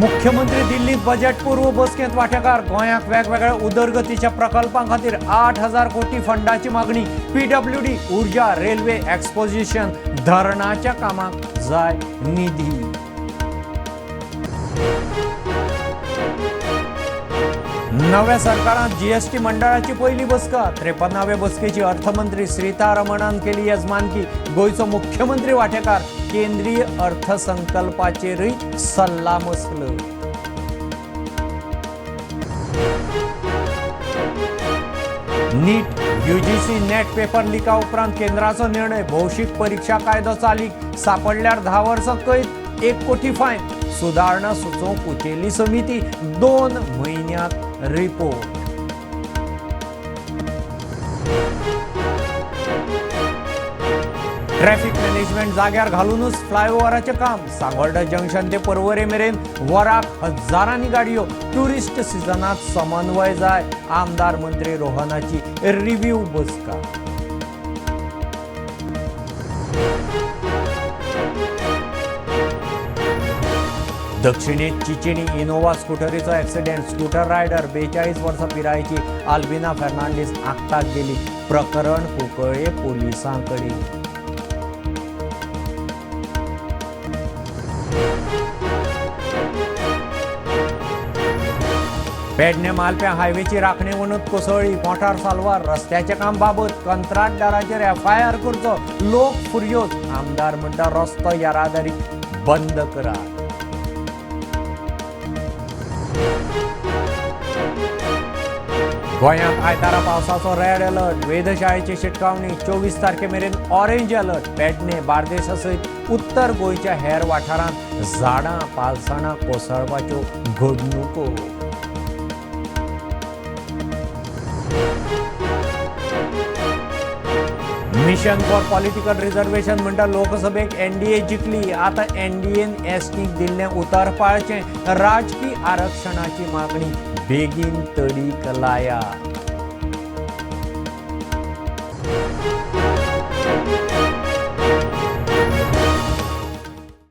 मुख्यमंत्री दिल्लीत बजेट पूर्व बसकेंत वांटेकार. गोंयाक वेगवेगळ्या उदरगतीच्या प्रकल्पां खातीर 8,000 कोटी फंडाची मागणी. पीडब्ल्यूडी, ऊर्जा, रेल्वे, एक्सपोजिशन, धरणाच्या कामाक जाय निधी. नव्या सरकारात जीएसटी मंडळाची पहिली बसका. 53व्या बसकेची अर्थमंत्री सीतारमणान केली यजमानकी. गोंयचो मुख्यमंत्री वांटेकार. केंद्रीय अर्थसंकल्पाचेरय सल्लामसलत. नीट यूजीसी नेट पेपर लिका उपरांत केंद्राचो निर्णय. भौशीक परीक्षा कायदो चालीक, सापडल्यार 10 वर्सां कैद, 1 कोटी फायन. सुदारणा सुचोवंक उचेली समिती, 2 म्हयन्यांत रिपोर्ट. ट्रॅफिक मॅनेजमेंट जाग्यार घालूनच फ्लायओव्हराचें काम. सांगोल्डा जंक्शन ते पर्वरे मेरेन वराक हजारांनी गाडयो. ट्युरिस्ट सिजनात समन्वय जाय. आमदार मंत्री रोहनाची रिव्ह्यू बसका. दक्षिणेत चिचिणी इनोवा स्कुटरीचो ॲक्सिडेंट. स्कूटर रायडर 42 वर्सां पिरायेची आल्बिना फर्नांडीस आक्ताक गेली. प्रकरण कुंकळे पोलिसां कडेन. पेडणे मालप्यां हायवेची राखणे वणत कोसळ्ळी. मोटार साल्वार. रस्त्याचें काम बाबत. कंत्राटदाराचेर एफआयआर करचो. लोक फुरयोज. आमदार म्हणटा रस्तो येरादारी बंद करात. गोंयांत आयतारा पावसाचो रेड अलर्ट. वेधशाळेची शिटकावणी. 24 तारखे मेरेन ऑरेंज अलर्ट. पेडणे, बार्देसा सयत उत्तर गोंयच्या हेर वाठारांत झाडां पालसणां कोसळपाच्यो घडणुको. मिशन फॉर पॉलिटिकल रिझर्वेशन म्हणटा लोकसभेक एनडीए जिखली. आतां एनडीएन एसटीक दिल्लें उतर पाळचें. राजकी आरक्षणाची मागणी बेगीन तडीक लाया.